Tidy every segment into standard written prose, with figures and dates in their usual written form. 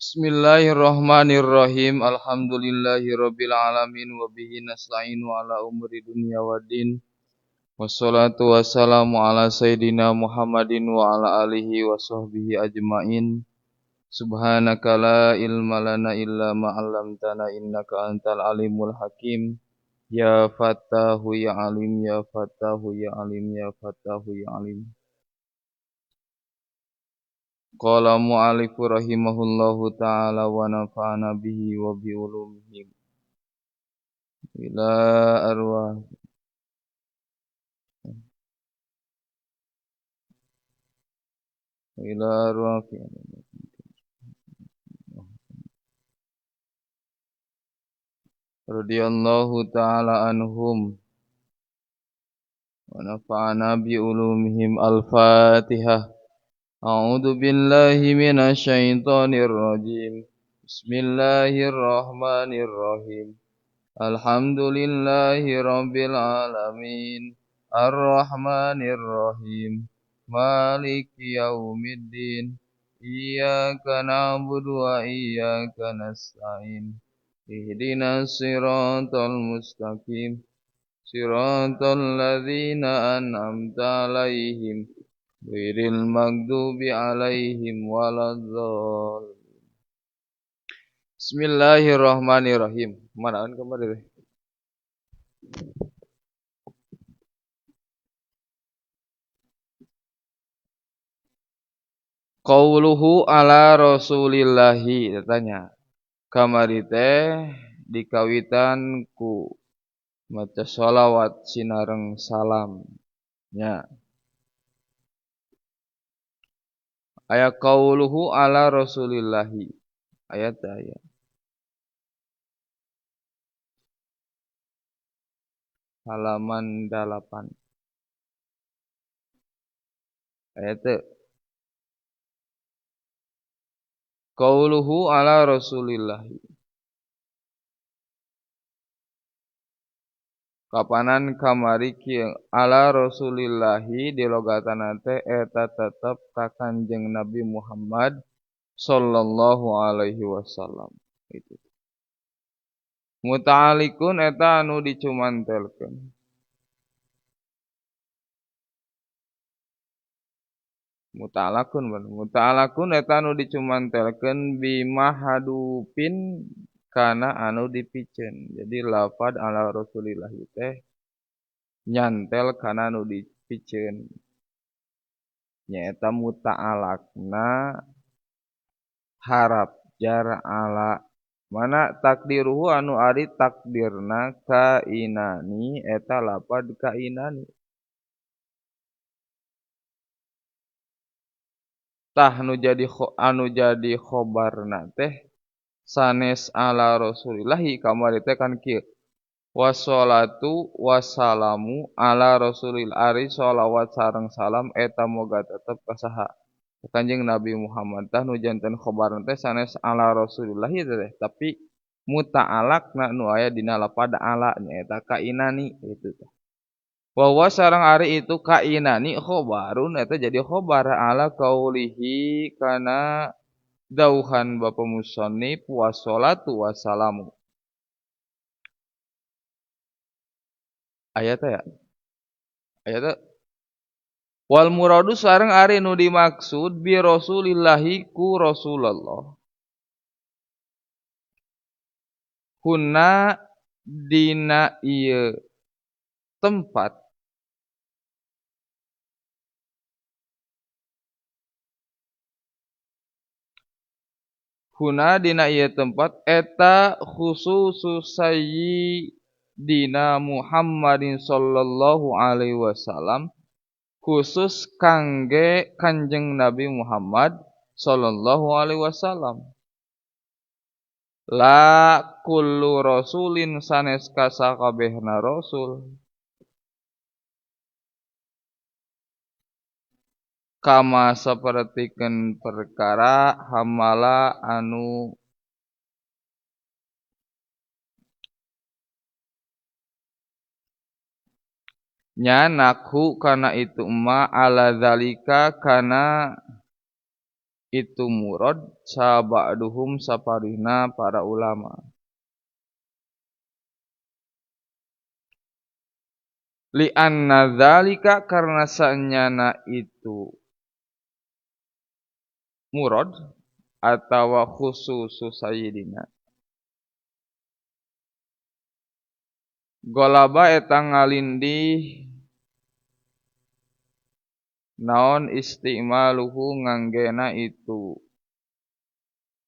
Bismillahirrahmanirrahim. Alhamdulillahirabbil alamin wa bihi nasta'inu ala umuri dunya waddin. Wassalatu wassalamu ala sayidina Muhammadin wa ala alihi wa sahbihi ajmain. Subhanaka la ilma lana illa ma 'allamtana innaka antal alimul hakim. Ya Fattahu ya Alim, ya Fattahu ya Alim, ya Fattahu ya Alim. Qala mu'allifu rahimahullahu ta'ala wa nafa'ana bihi wa bi ulumihi ila arwah ila arwah radhiyallahu ta'ala anhum wa nafa'ana bi ulumihim. Al-Fatihah. A'udzu billahi minasyaitonir rajim. Bismillahirrahmanirrahim. Alhamdulillahi rabbil alamin. Arrahmanir rahim. Maliki yaumiddin. Iyyaka na'budu wa iyyaka nasta'in. Ihdinas siratal mustaqim. Siratal ladzina an'amta 'alaihim ghairil maghdubi 'alaihim waladdallin. Bismillahirrahmanirrahim. Manaan kemarin? Qauluhu ala rasulillahi tanya. Kamari teh dikawitan ku maca sholawat sinareng salam nya. Aya qauluhu ala rasulillahi. Ayat aya. Halaman 8. Ayat teu. Qauluhu ala rasulillahi. Kapanan kamari kieu ala rasulillahi dilogatana teh eta tetep ka Kanjeng Nabi Muhammad sallallahu alaihi wasallam. Itu. Muta'alikun eta anu dicumantelkeun. Muta'alakun bener. Muta'alakun eta anu dicumantelkeun bimahadupin kana anu dipiceun. Jadi lafad ala rasulillah teh nyantel kana anu dipiceun. Nyaeta muta'alakna harap jar ala. Mana takdiruhu anu ari takdirna kainani eta lafad kainani. Tah nu jadi anu jadi khobarna teh sanes ala rasulillahi kamari teh kan kieu. Wassalatu wassalamu ala rasulil ari sholawat sareng salam eta moga tetep ka saha? Kanjeng Nabi Muhammad. Tah nu janten khobarna teh sanes ala rasulillahi teh, tapi muta'alakna nu aya dina lapad ala nyaeta kainani itu teh. Wa huwa sareng ari itu kainani khobarun eta jadi khobar ala kaulihi kana dauhan bapa musannif wassalatu wassalamu. Ayat ya. Ayat wal muradu sareng ari nu dimaksud bi rasulillahi ku Rasulullah. Huna dina ieu tempat huna dina ieu tempat eta khususu sayyidina Muhammadin sallallahu alaihi wasallam khusus kangge Kanjeng Nabi Muhammad sallallahu alaihi wasallam. La kullu rasulin sanes kasakabehna rasul. Kama sapertikeun perkara hamala anu nyanakhu kana itu ma ala zalika kana Itu murad saba'duhum saparihna para ulama. Li'anna dzalika karena sanyana itu murad atawa khususu sayyidina. Golaba eta ngalindih naon istimaluhu nganggena itu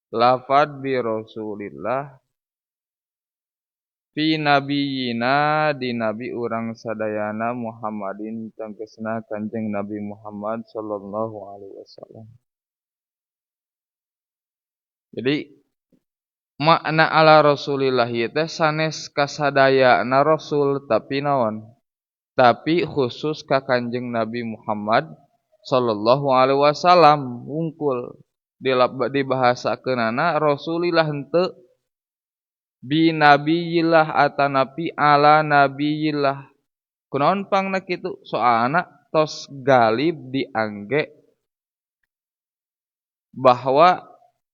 lafad bi Rasulillah fi nabiyina di nabi urang sadayana Muhammadin tangkesna Kanjeng Nabi Muhammad sallallahu alaihi wasallam. Jadi makna ala Rasulillah teh sanes kasadayana rasul tapi naon? Tapi khusus ka Kanjeng Nabi Muhammad sallallahu alaihi wasallam wungkul dibahasakeunana Rasulillah henteu bi nabiyillah atanapi ala nabiyillah. Kunaon pangna kitu? Soalna tos galib diangge bahwa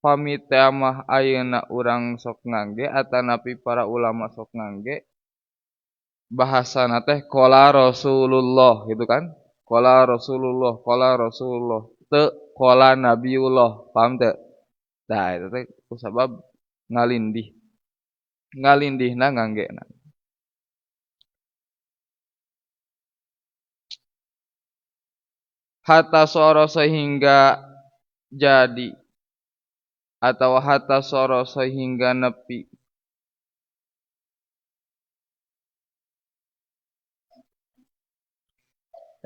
pami teh mah ayeuna urang sok ngangge atanapi para ulama sok ngangge bahasana teh qala Rasulullah gitu kan? Qala Rasulullah, qala Rasulullah, teu qala Nabiullah, paham teu? Tah eta teh kusabab ngalindih. Ngalindihna nganggena. Hatta soro sehingga jadi atau hatta soro sehingga nepi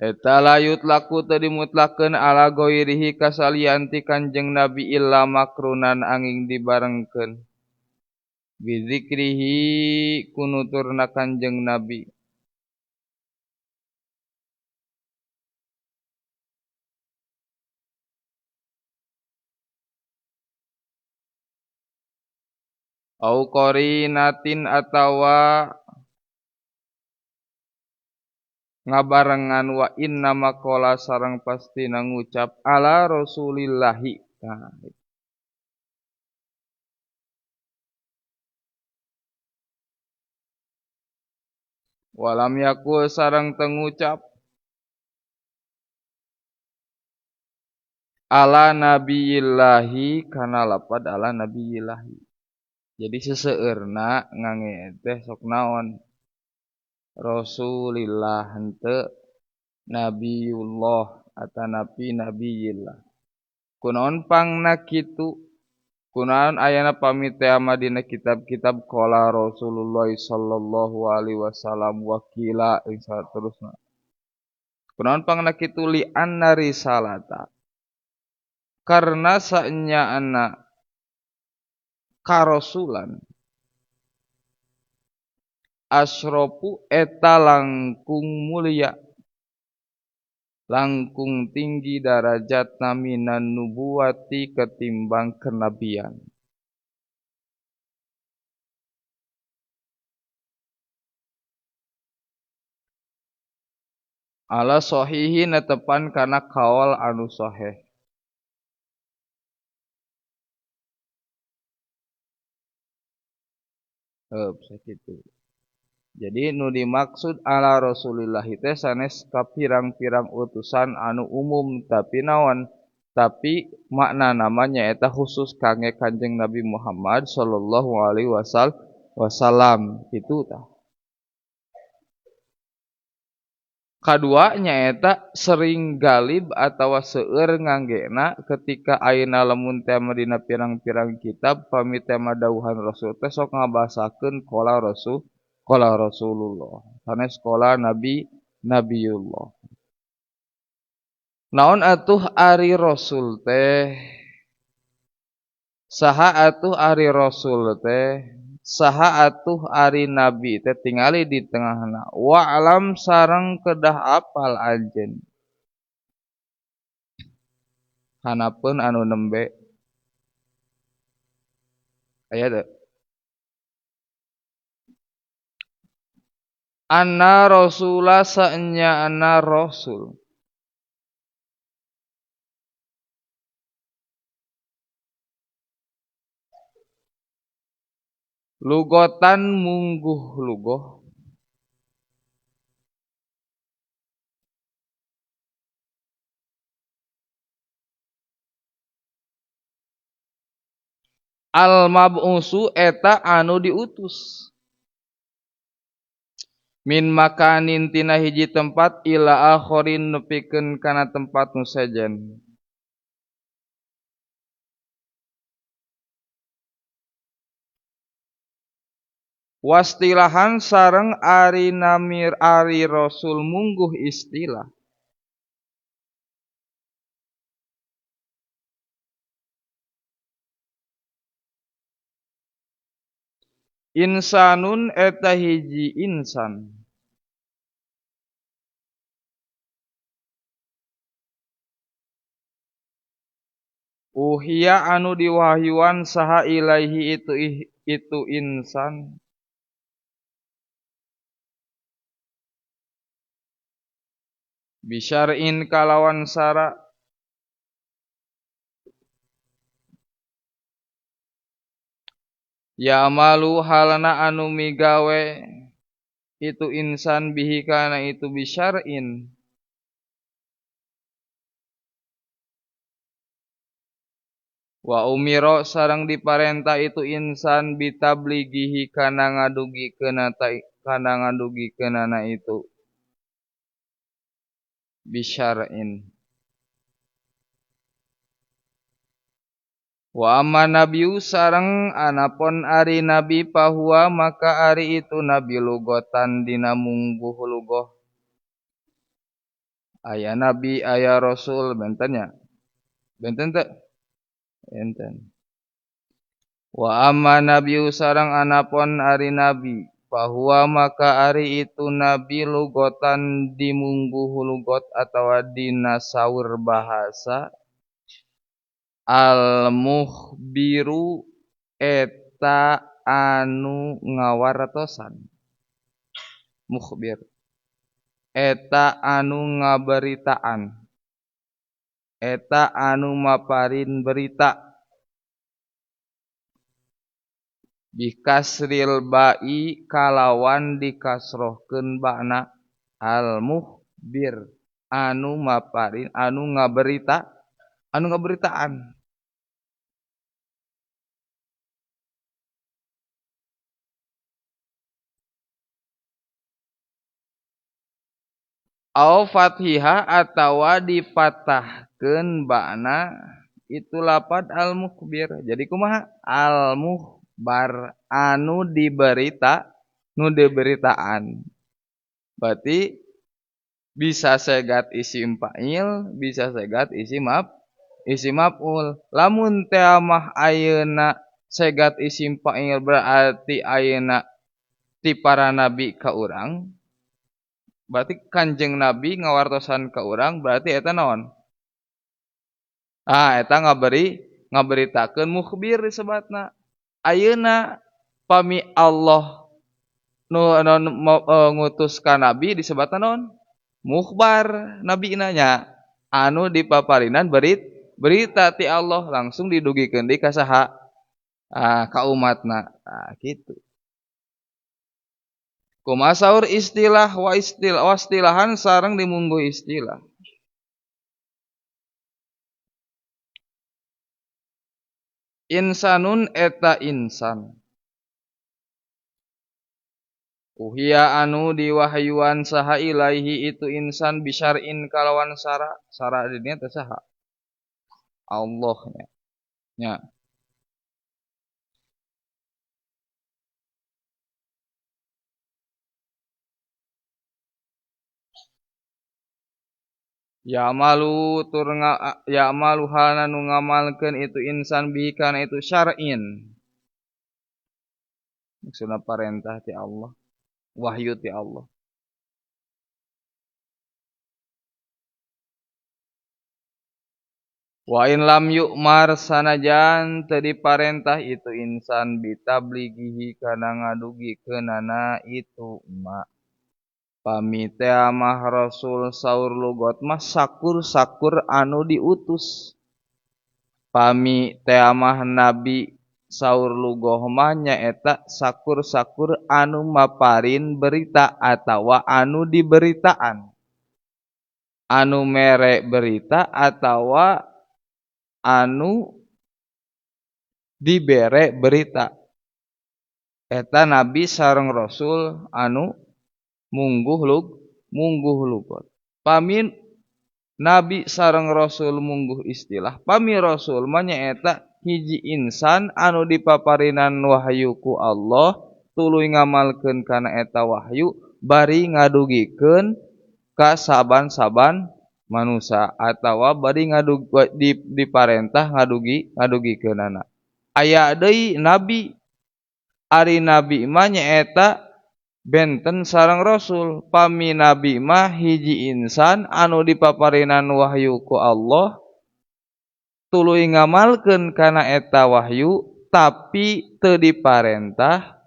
eta layut laku teu dimutlakeun ala goirihi kasalian ti Kanjeng Nabi illa makrunan angin dibarengkeun bizikrihi kunuturna Kanjeng Nabi. Au qarinatin atawa ngabarengan wa inna maqala sareng pasti ngucap ala Rasulillahi. Nah, walam yakul sareng tengucap ala nabiyillahi kana lapad ala nabiyillahi. Jadi seseueurna ngange teh sok naon Rasulillah henteu Nabiullah atanapi Nabiyillah. Kunaon pangna kitu? Kunaon ayana pamit teh dina kitab-kitab qala Rasulullah sallallahu alaihi wasallam wakila saterusna. Kunaon pangna kitu li anna risalata. Karena saenyaana karasulan asropu eta langkung mulia langkung tinggi darajatna minan nubuwati ketimbang kenabian. Ala sahihi netepan kana kaol anu sahih. Sakitu. Jadi nu dimaksud ala Rasulillah teh sanes ka pirang-pirang utusan anu umum tapi naon tapi makna namanya eta khusus kangge Kanjeng Nabi Muhammad sallallahu alaihi wasallam kitu tah. Kadua nyaeta sering galib atawa seueur nganggena ketika ayeuna lamun tema dina pirang-pirang kitab pami tema dawuhan Rasul teh sok ngabahasakeun qala Rasul qala Rasulullah sanes qala Nabi Nabiullah. Naon atuh ari Rasul teh? Saha atuh ari Rasul teh? Saha atuh ari Nabi teh tingali di tengahna. Wa alam sareng kedah apal anjeun. Hanapeun anu nembe. Aya teu? Anna rasula saenya anna rasul. Lugotan mungguh lugoh al mab'usu eta anu diutus min makanin tina hiji tempat ila akhorin nepikeun kana tempat nu sejen. Wastilahan sareng ari namir ari rasul mungguh istilah. Insanun eta hiji insan. Uhia anu diwahyuan saha ilaihi itu insan. Bisyar'in kalawan sara ya malu halana anu migawe itu insan bihi kana itu bisyar'in wa umiro sareng diparenta itu insan bitablighihi kana ngadugikeunana itu bisyar'in. Wa amma nabiyu sareng anapon ari nabi pahuwa maka ari itu nabi lugotan dina mungguh lugoh. Aya nabi aya rasul bentennya. Benten teu? Benten. Wa amma nabiyu sareng anapon ari nabi pahuwa maka ari itu nabi lugotan dimungguh lugot atawa dina saur bahasa al-mukhbiru eta anu ngawartosan. Mukhbir eta anu ngaberitaan, eta anu maparin berita. Bikasril ba'i kalawan dikasrohkeun ba'na al-mukhbir anu maparin anu ngaberita anu ngaberitaan. Au fathiha atawa dipatahkeun ba'na itu lapad al-mukhbir. Jadi kumaha? Al-mukhbar anu diberita nu diberitaan. Berarti bisa segat isim fa'il, bisa segat isim maf'ul. Lamun teh mah ayeuna segat isim fa'il berarti ayeuna ti para nabi ka urang. Berarti Kanjeng Nabi ngawartosan ka urang berarti eta naon? Ah, eta ngaberitakeun mukhbir disebatna. Ayeuna pami Allah nu ngutus ka nabi disebatna naon? Mukhbar nabina nya anu dipaparinan berita ti Allah langsung didugikeun deui ka saha? Ah, ka umatna. Ah, kitu. Kumaha saur istilah wa istilah wastilahan sareng dimungguh istilah. Insanun eta insan. Uhia anu diwahyuan saha ilaihi itu insan bisyar'in kalawan sara. Sara di dinya teh saha? Allah nya. Nya. Ya malu tur ya malu halna nu ngamalkeun itu insan bihi kana itu syar'in. Maksudna parentah ti Allah, wahyu ti Allah. Wa in lam yu'mar sanajan teu diparentah itu insan bitablighihi kana ngadugikeunana itu ma. Pami teh mah rasul saur lugot mah sakur-sakur anu diutus. Pami teh mah nabi Saur lugoh mah nyaeta sakur-sakur anu maparin berita atawa anu diberitaan. Anu mere berita atawa anu dibere berita. Eta nabi sareng rasul anu mungguh lugot. Pamin nabi sareng rasul mungguh istilah. Pami rasul mah nyaeta hiji insan anu dipaparinan wahyu ku Allah tuluy ngamalkeun kana eta wahyu bari ngadugikeun ka saban-saban manusia atawa bari diparentah ngadugikeunana. Aya deui nabi, ari nabi mah nyaeta benten sareng rasul. Pami nabi mah hiji insan anu dipaparinan wahyu ku Allah tuluy ngamalkeun kana eta wahyu tapi teu diparentah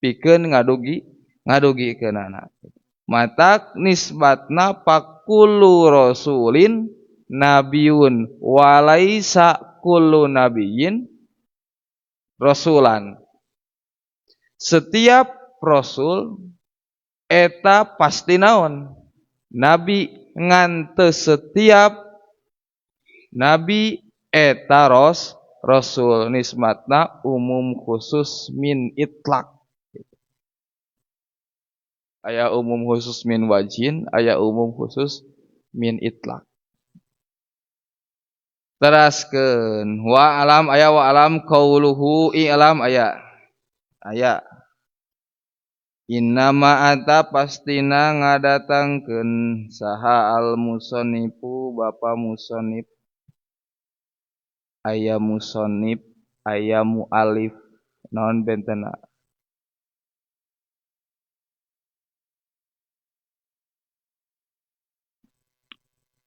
pikeun ngadugikeunana. Matak nisbatna pakulu rasulin nabiyun walaisa kullu nabiyyin rasulan. Setiap rasul eta pasti naon? Nabi, ngan teu setiap nabi eta rasul. Nisbatna umum khusus min itlak. Aya umum khusus min wajhin, aya umum khusus min itlak. Teraskeun wa alam aya wa alam qauluhu i'lam aya. Aya innama ata pastina ngadatangkeun saha al musonnifu bapa musonnif. Aya musonnif, aya mualif, naon bentena?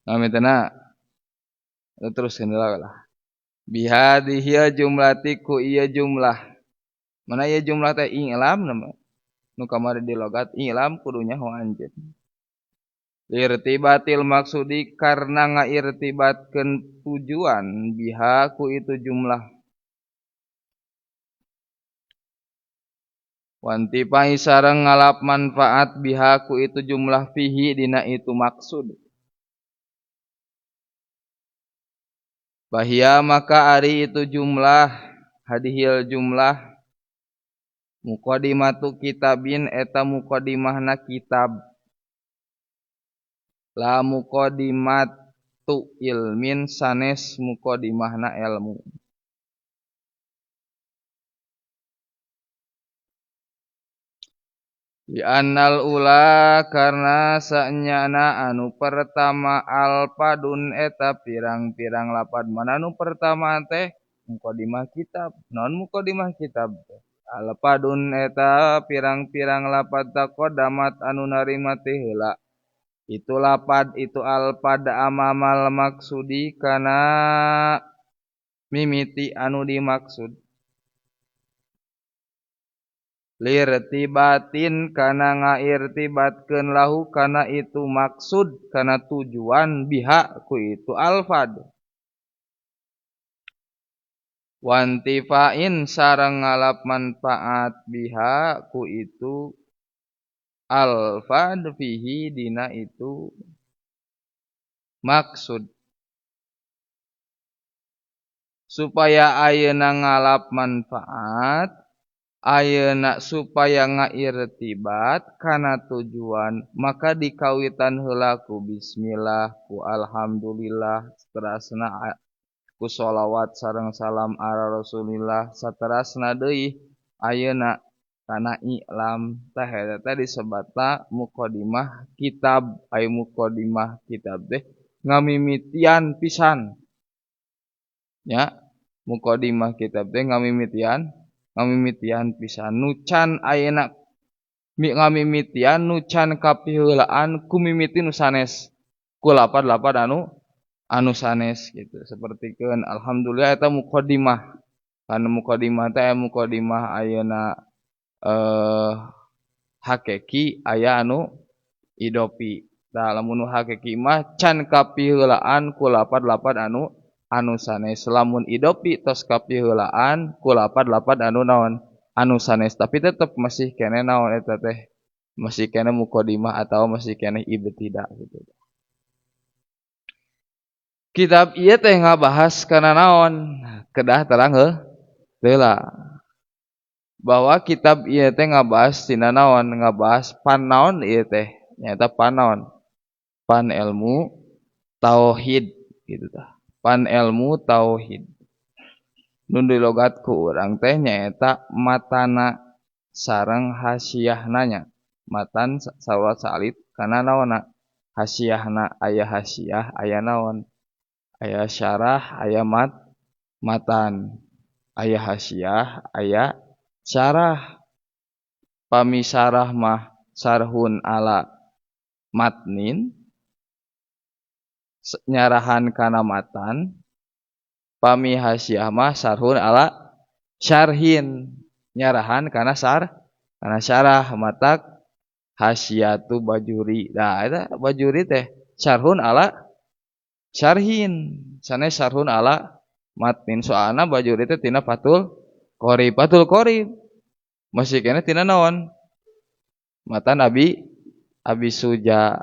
Naon bentena? Terus lah. Bihadhihi jumlati ku ieu jumlah. Mana ieu jumlah teh i'lam nama? Nu kamari di logat i'lam kudu nyaho anjeun. Lirtibatil maksudi karena ngairtibatkeun tujuan biha ku itu jumlah. Wantipai sareng ngalap manfaat biha ku itu jumlah fihi dina itu maksud. Bahia maka ari itu jumlah hadihil jumlah muqaddimatu kitabin eta muqaddimahna kitab. La muqaddimatu ilmin sanes muqaddimahna ilmu. Di annal ula karena sanyana anu pertama alpadun eta pirang-pirang lapad. Mana anu pertama teh muqaddimah kitab. Non muqaddimah kitab teh alpadun eta pirang-pirang lapad taqaddamat anu narima teh heula. Itu lapad itu alpad amamal maksudi kana mimiti anu dimaksud. Lirtibatin kana ngairtibatkeun lahu kana itu maksud kana tujuan biha ku itu alfad. Wantifain sareng ngalap manfaat biha ku itu alfad fihi dina itu maksud. Supaya ayeuna ngalap manfaat, ayeuna supaya ngairtibat kana tujuan, maka dikawitan heula ku bismillah, ku alhamdulillah, saterasna ku sholawat sareng salam ala Rasulillah, saterasna deui ayeuna kana i'lam. Tah eta teh disebatna muqaddimah kitab. Ai muqaddimah kitab teh ngamimitian pisan. Ya, muqaddimah kitab teh ngamimitian pisan nu can ayeuna ngamimitian nu can kapiheulaan ku mimiti nu sanes, ku lapad-lapad anu sanes gitu. Sapertikeun alhamdulillah eta muqaddimah. Kana muqaddimah teh muqaddimah ayeuna hakiki aya anu idopi. Tah lamun nu hakiki mah can kapiheulaan ku lapad-lapad anu anu sanes. Lamun idopi tos kapiheulaan ku lapad-lapad anu naon anu sanes, tapi tetep masih keneh naon eta teh, masih keneh muqaddimah atau masih keneh ibtida gitu. Kitab ieu teh ngabahas kana naon, kedah terang heula bahwa kitab ieu teh ngabahas tina naon, ngabahas pan naon ieu teh, nyaeta pan naon, pan ilmu tauhid gitu tah. Pan ilmu tauhid nu dilogat ku urang teh nyaeta matana sareng hasiahna nya. Matan saurat salit kana naonna, hasiahna aya hasiah, aya naon, aya syarah, aya matan, aya hasiah, aya syarah. Pami syarah mah sarhun ala matnin, nyarahan kana matan. Pami hasiah mah sarhun ala syarhin, nyarahan kana kana syarah. Matak hasiatu bajuri. Nah eta bajuri teh syarhun ala syarhin, sanes syarhun ala matnin. Soalna bajuri teh tina Fathul Qorib, Fathul Qorib masih keneh tina naon, matan Abi Suja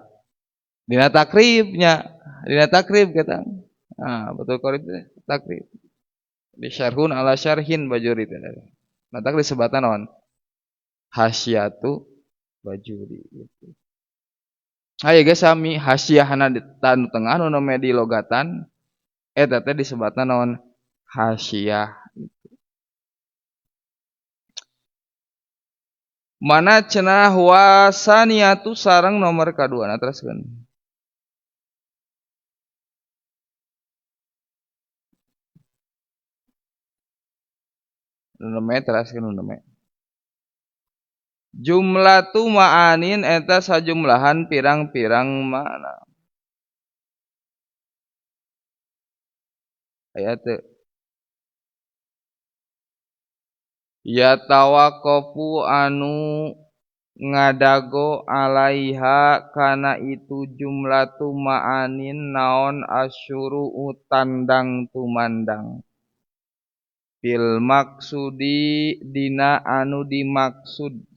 dina takribnya, dina takrib kata. Nah, Fathul Qorib teh takrib. Di syarhun ala syarhin bajuri teh. Matak disebatan naon, hasiatu bajuri gitu. Haye geus sami hasiahna di tanu tengah nu nome di logatan eta teh disebutna naon, hasiah gitu. Mana cenah wasaniatu sareng nomor kadua na teraskeun. Nu nome teraskeun nu nome. Jumlatu ma'anin eta sajumlahan pirang-pirang makna. Aya teu? Ya tawaqafu anu ngadago alaiha kana itu jumlatu ma'anin naon asyuru tandang tumandang. Fil maksudi dina anu dimaksud.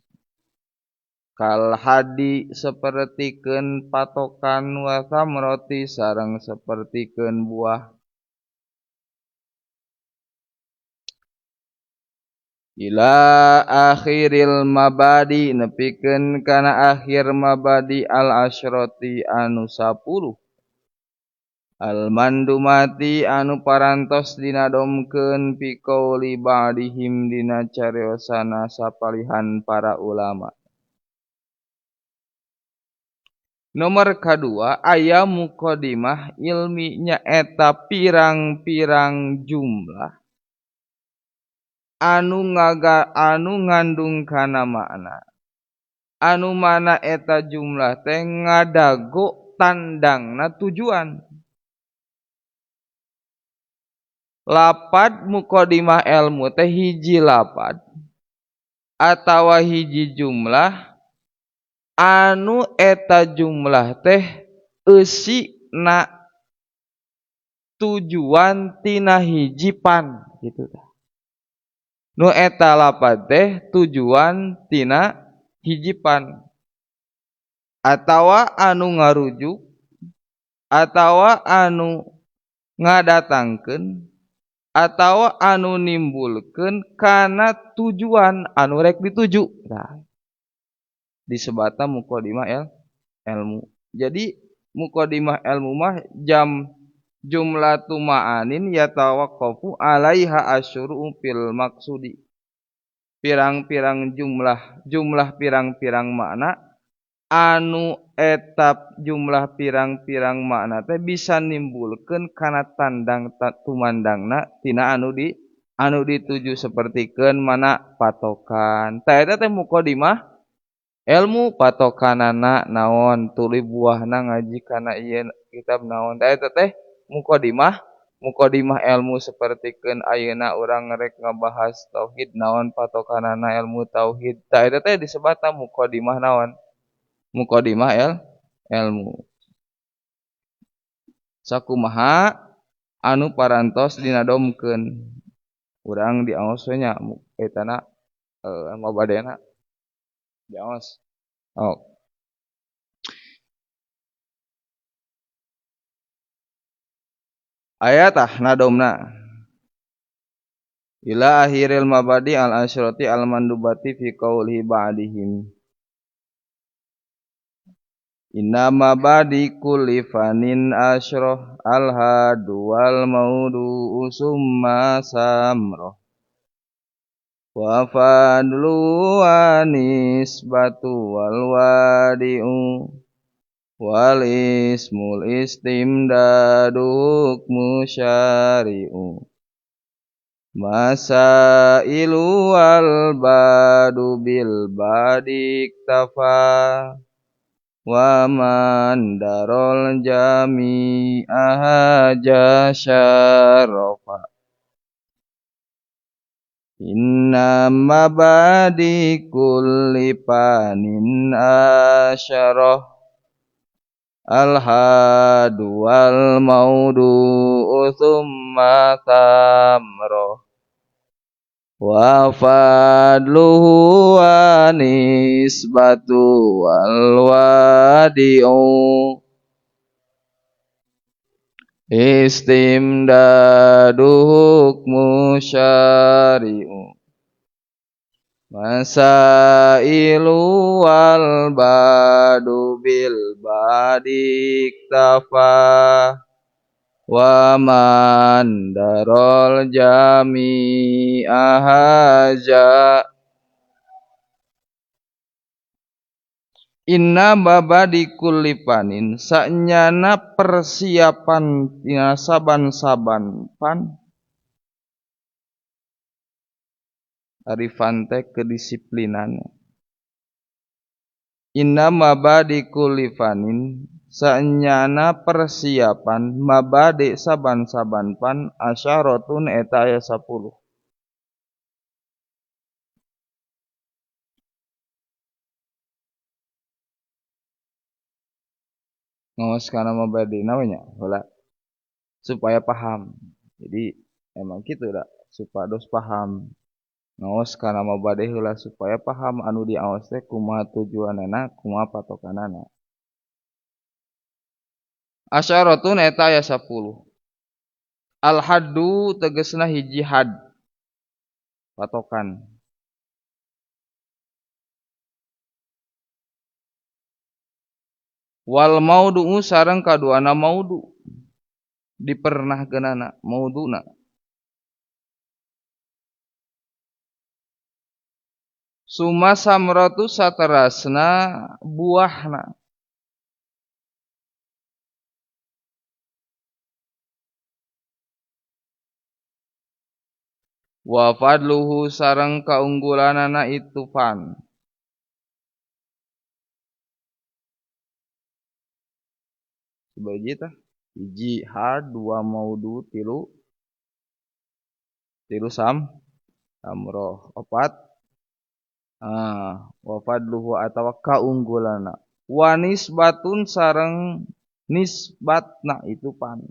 Kal hadi sapertikeun patokan wa samroti sareng sapertikeun buah. Ila akhiril mabadi nepikeun kana akhir mabadi al asyrati anu 10. Al mandumati anu parantos dinadomkeun fi qauli ba'dihim dina cariosana sapalihan para ulama. Nomor kadua aya muqaddimah ilmi nyaeta pirang-pirang jumlah anu anu ngandung kana makna. Anu mana eta jumlah teh ngadago tandangna tujuan. Lapad muqaddimah ilmu teh hiji lapad atawa hiji jumlah anu eta jumlah teh eusina tujuan tina hiji pan gitu tah. Nu eta lapad teh tujuan tina hiji pan atawa anu ngarujuk atawa anu ngadatangkeun atawa anu nimbulkeun kana tujuan anu rek dituju. Tah, disebutna muqaddimah ilmu. Jadi muqaddimah ilmu mah jam jumlatu ma'anin yatawaqqafu 'alaiha asyuru fil maksudi. Pirang-pirang jumlah, jumlah pirang-pirang makna anu etap jumlah pirang-pirang makna teh bisa nimbulkeun kana tandang tumandangna tina anu dituju sapertikeun mana patokan. Tah eta teh muqaddimah ilmu patokanana naon, tuluy buahna ngaji kana ieu kitab naon. Tah eta teh muqaddimah ilmu sapertikeun ayeuna urang rek ngabahas tauhid naon patokanana ilmu tauhid. Tah eta teh disebutna muqaddimah naon? Muqaddimah ilmu. Sakumaha Anu parantos dinadomkeun. Urang diaos we nya etana mabadena diaos. Oh. Aya tah nadomna. Ila akhiril mabadi al asyrati al mandubati fi qaulihi ba'dihim. Inna mabadi kulli fanin asyrah al hadu wal maudu summa samroh wa fadlu wa nisbatu wal wadi'u wal ismul istimdadu hukmu syari'u masailu wal badu bil badi iktafa wa man darol jami'a haja syarafa. Inna mabadi kulli panin asyarah al hadu wal maudu thumma thamrah wa fadluhu wa nisbatu wal wadi'u istimdadu hukmu syari'u masailu wal badu bil badi iktafa wa man darol jami'a haja. Inna mabadi kulli panin sanyana persiapan tina saban-saban pan arifan teh kedisiplinan. Inna mabadi kulli fanin sanyana persiapan mabadi saban-saban pan asyaratun eta aya 10. Ngawas kana mabadi namanya heula supaya paham. Jadi emang kitu da supados paham. Ngawas kana mabadi heula supaya paham anu diaos teh kumaha tujuanana, kumaha patokanana. Asyaratun eta aya 10. Al haddu tegesna hiji had patokan. Wal maudu'u sareng kaduana maudu dipernahkeunana mauduna. Suma samratu saterasna buahna. Wa fadluhu sareng kaunggulanana itu fan. Sebagai tah hiji had dua maudu tilu tilu sam samroh opat wa fadluhu atawa kaunggulanana wa nisbatun sareng nisbatna itu pan.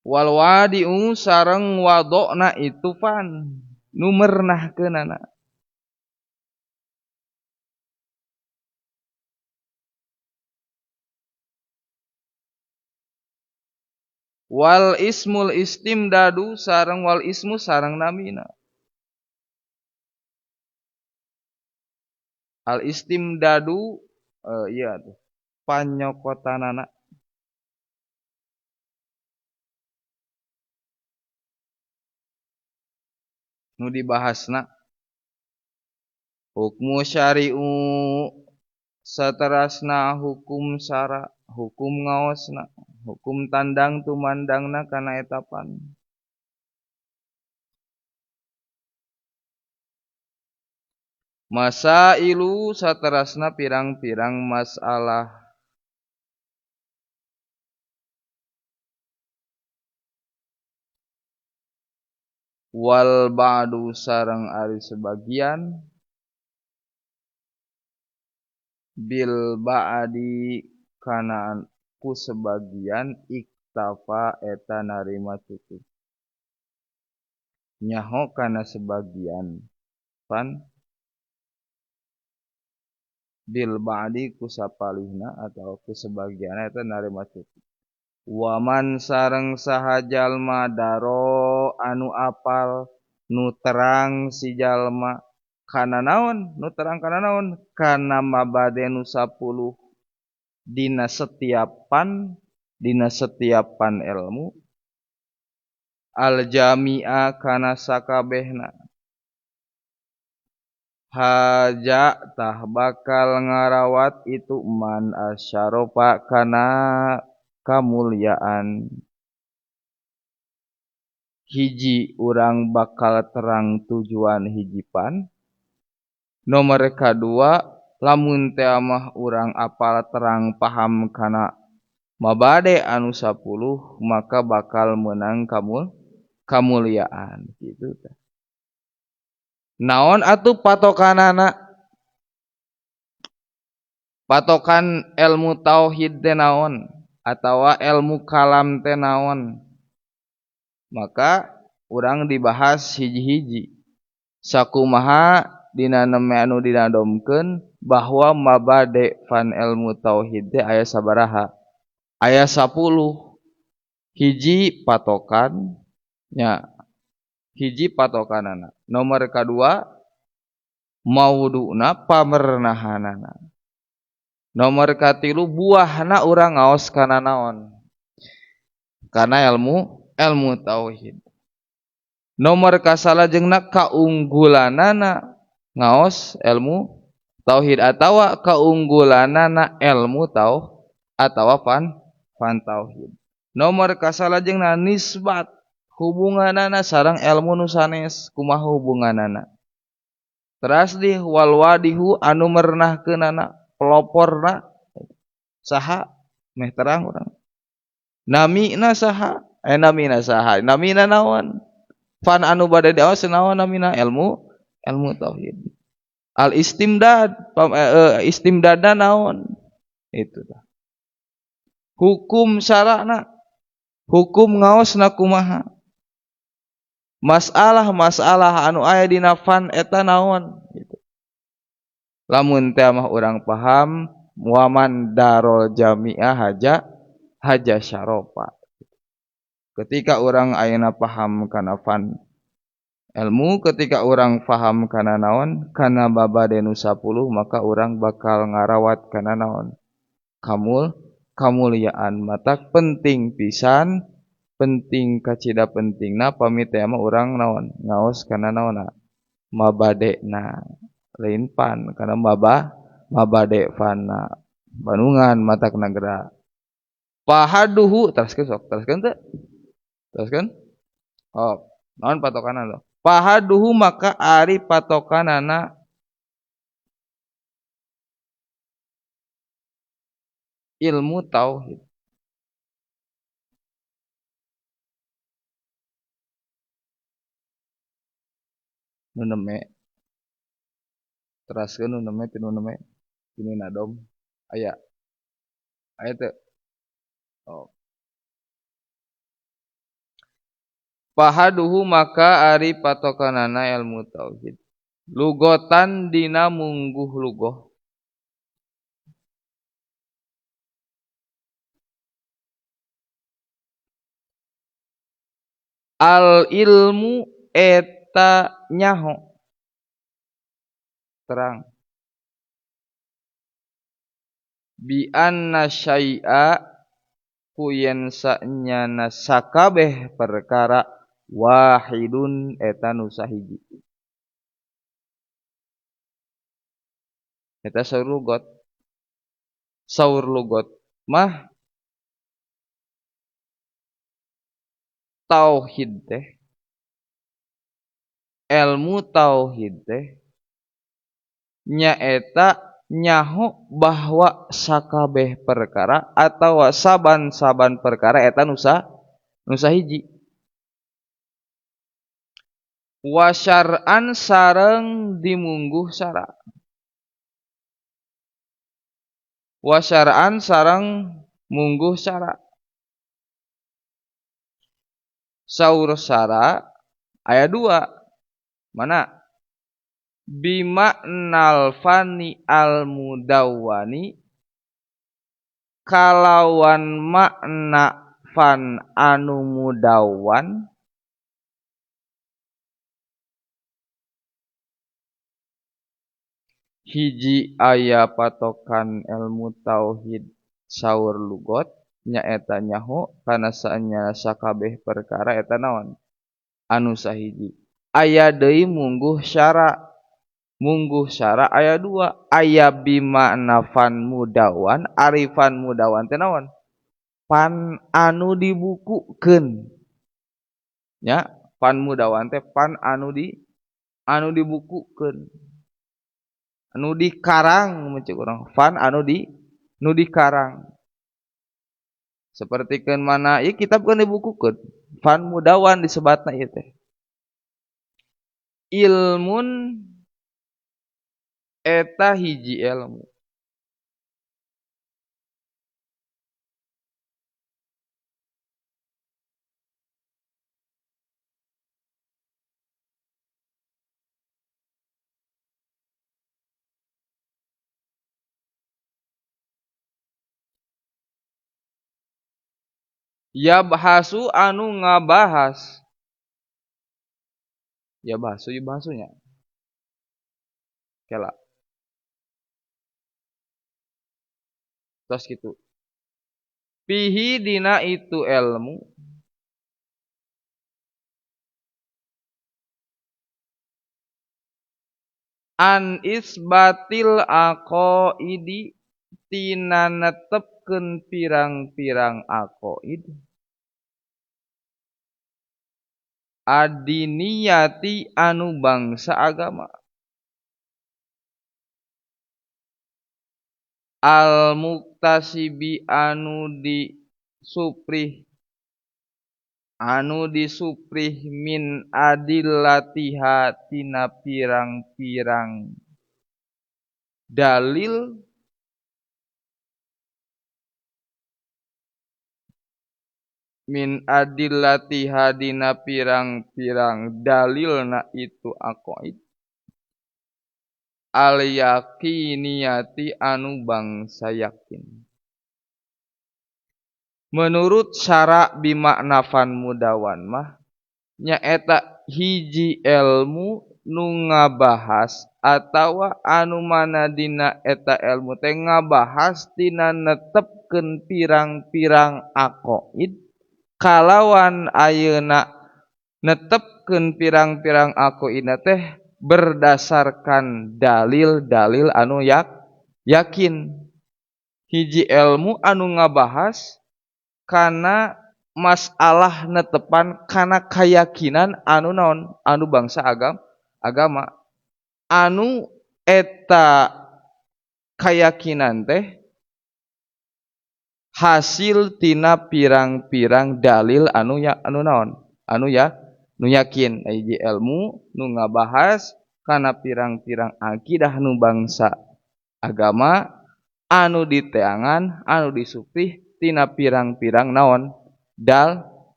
Wal wadi'u sareng wadokna itu pan nu mernahkeunana. Wal ismul istimdadu sareng wal ismu sareng namina. Al istimdadu iya tuh panyokotanana. Nu dibahasna hukmu syari'u saterasna hukum syara hukum ngaosna hukum tandang tumandangna kana etapan. Masailu saterasna pirang-pirang masalah. Wal ba'du sareng ari sebagian bil ba'di kana ku sebagian iktafa eta narima cukup. Nyaho kana sebagian pan bil ba'di ku sapalihna atau ku sebagian eta narima cukup. Waman sareng saha jalma daro anu apal nu terang si jalma kana naon nu terang kana naon kana mabade nu 10 dina setiap pan ilmu al jami'a kana sakabehna haja tah bakal ngarawat itu man asyarofa kana kamuliaan. Hiji urang bakal terang tujuan hijipan. Nomor kadua lamun teh mah urang apal terang paham kana mabade anu 10 maka bakal menang kamuliaan gitu tah. Naon atuh patokanana? Patokan ilmu tauhid teh naon? Atawa ilmu kalam teh naon? Maka urang dibahas hiji-hiji. Sakumaha dina neme anu dinadomkeun bahwa mabade fan ilmu tauhid teh aya sabaraha? Aya 10. Hiji patokan nya. Hiji patokanana. Nomor kadua mauduna pamernahanana. Nomor katilu buahna urang ngaos kana naon? Kana ilmu tauhid. Nomor kasalajengna kaunggulanana ngaos ilmu tauhid atawa kaunggulanana ilmu tau atawa fan tauhid. Nomor kasalajengna nisbat hubunganana sareng ilmu nu sanes kumaha hubunganana. Teras di wal wadihu anu mernahkeunana peloporna saha meh terang urang. Namina saha? Namina saha? Namina naon? Fan anu bade diaos naon namina? Ilmu tauhid. Al istimdad, istimdadna naon? Itu tah. Hukum syara'na, hukum ngaosna kumaha? Masalah-masalah anu aya dina fan eta naon? Gitu. Lamun teh mah urang paham waman darol jami'ah haja syarofa. Ketika urang ayeuna paham kana fan ilmu, ketika urang paham kana naon, kana babade nu 10, maka urang bakal ngarawat kana naon? Kamuliaan. Matak penting pisan, penting kacida pentingna pamit teh mah urang naon? Ngaos kana naonna? Mabadena. Lain pan kana mabade fana banungan matak nagera. Pahaduhu teraskeun sok, teraskeun teu? Teraskeun? Oh, naon patokanna tuh? Pahaduhu maka ari patokanana ilmu tauhid. Nu neme teraskeun nu neme tinu neme tinu nadom aya aya teu? Oh. Pahaduhu maka ari patokanana ilmu tauhid. Lugotan dina mungguh lugoh. Al ilmu eta nyaho. Terang. Bi anna syai'a ku yen sanyana sakabeh perkara wahidun eta nu sahiji. Eta saur lugot. Saur lugot mah tauhid teh, ilmu tauhid teh nyaeta nyaho bahwa sakabeh perkara atawa saban-saban perkara eta nu sahiji. Wa syar'an sareng dimungguh syara. Wa syar'an sareng mungguh syara. Saur syara aya dua. Mana? Bimaknal fani al mudawwani kalawan makna fan anu mudawwan hiji aya patokan ilmu tauhid saur lugot nyaeta nyaho kana saenya sakabeh perkara eta naon anu sahiji. Aya deui mungguh syara. Mungguh syara aya dua, aya bimakna fan mudawan, arifan mudawan teh naon? Pan anu dibukukeun. Nya, pan mudawan teh pan anu di anu dibukukeun. Anu dikarang mun ceuk urang, fan anu di nu dikarang. Sapertikeun mana ieu kitab kan dibukukeun, fan mudawan disebatna ieu teh. Ilmun eta hiji ilmu. Yabhasu anu ngabahas. Yabhasu yabhasunya. Kela. Terus gitu. Pihi dina itu ilmu. An isbatil aqaidi tina netepkeun pirang-pirang aqaid adiniyati anu bangsa agama al muktasibi anu disuprih min adillatiha tina pirang-pirang dalil min adillatiha dina pirang-pirang dalilna itu aqaid al yaqiniyati anu bangsa yakin. Menurut syara bimakna fan mudawan mah nyaeta hiji ilmu nu ngabahas atawa anu mana dina eta ilmu teh ngabahas tina netepkeun pirang-pirang aqaid kalawan ayeuna netepkeun pirang-pirang aqaidna teh berdasarkan dalil-dalil anu yakin. Hiji ilmu anu ngabahas kana masalah netepan kana keyakinan anu naon anu bangsa agama anu eta keyakinan teh hasil tina pirang-pirang dalil anu ya anu naon anu ya nu yakin. Hiji ilmu nu ngabahas kana pirang-pirang akidah nu bangsa agama anu diteangan anu disuprih tina pirang-pirang naon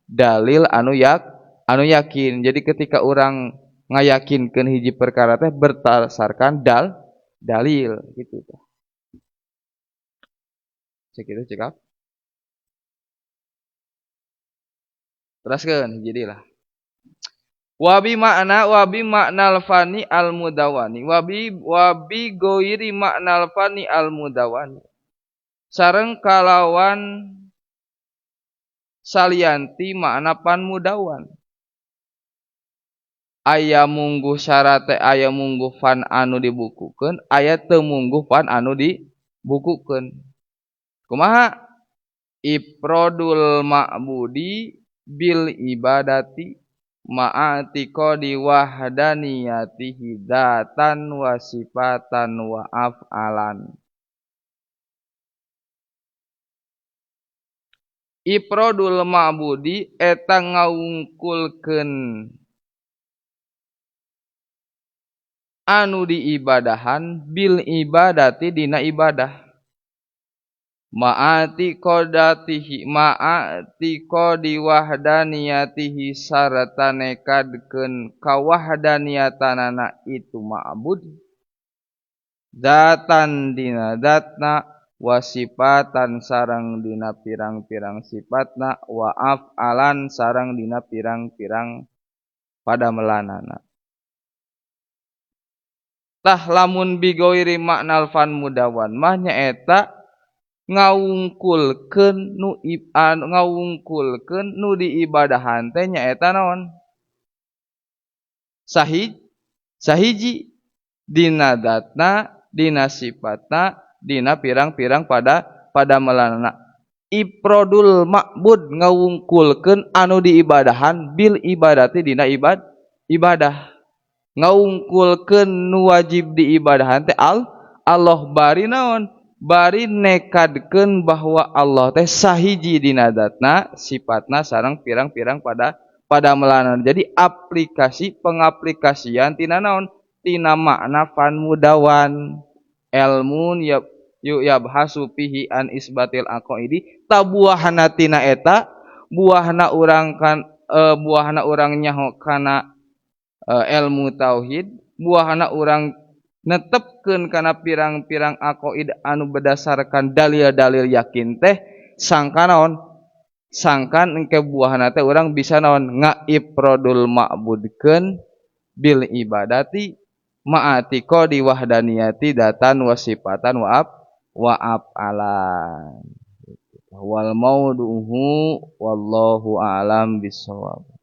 dalil anu yakin. Jadi ketika orang ngayakinkeun hiji perkara teh berdasarkan dalil gitu tah. Cek itu cekap. Teraskeun hiji deui lah. Wabi makna wabi maknal fani al mudawani wabi goiri maknal fani al mudawani sareng kalawan salianti makna pan mudawan. Aya mungguh syarate aya mungguh fan anu dibukukeun aya teu mungguh fan anu dibukukeun. Kumaha? Ifradul ma'budi bil ibadati ma'atiqadi wahdaniyatihi dzatan wa sifatan wa af'alan. Ifradul ma'budi eta ngawungkulkeun Anu diibadahan bil ibadati dina ibadah. Ma'ati qadatihi ma'ati qadi wahdaniyatihi sarta nekadkeun kawahdaniyatanana itu ma'bud datan dina datna wa sifatan sareng dina pirang-pirang sifatna wa af'alan sareng dina pirang-pirang padamelanana. Tah lamun bigoiri maknal fan mudawan mah nyaeta ngawungkulkeun nu ngawungkulkeun nu diibadahan teh nyaeta naon? Sahiji dina datna, dina sifatna, dina pirang-pirang pada melanana. Ifradul ma'bud ngawungkulkeun anu diibadahan bil ibadati dina ibadah. Ngawungkulkeun nu wajib diibadahan teh Allah bari naon? Bari nekadkeun bahwa Allah teh sahiji dina datna, sifatna sareng pirang-pirang pada melanana. Jadi aplikasi pengaplikasian tina naon? Tina makna fan mudawan. Elmun yabhasu fihi an isbatil aqaidi tabuahna tina eta buahna urang kan buahna urang nyaho kana ilmu tauhid, buahna urang netepkeun kana pirang-pirang aqaid anu berdasarkan dalil-dalil yakin teh sangka naon? Sangkan engke buahna teh urang bisa naon? Ngaifradul ma'budkeun bil ibadati ma'ati qadi wahdaniyati datan wa sifatan wa af'alan. Wal maudu'u wallahu a'lam bissawab.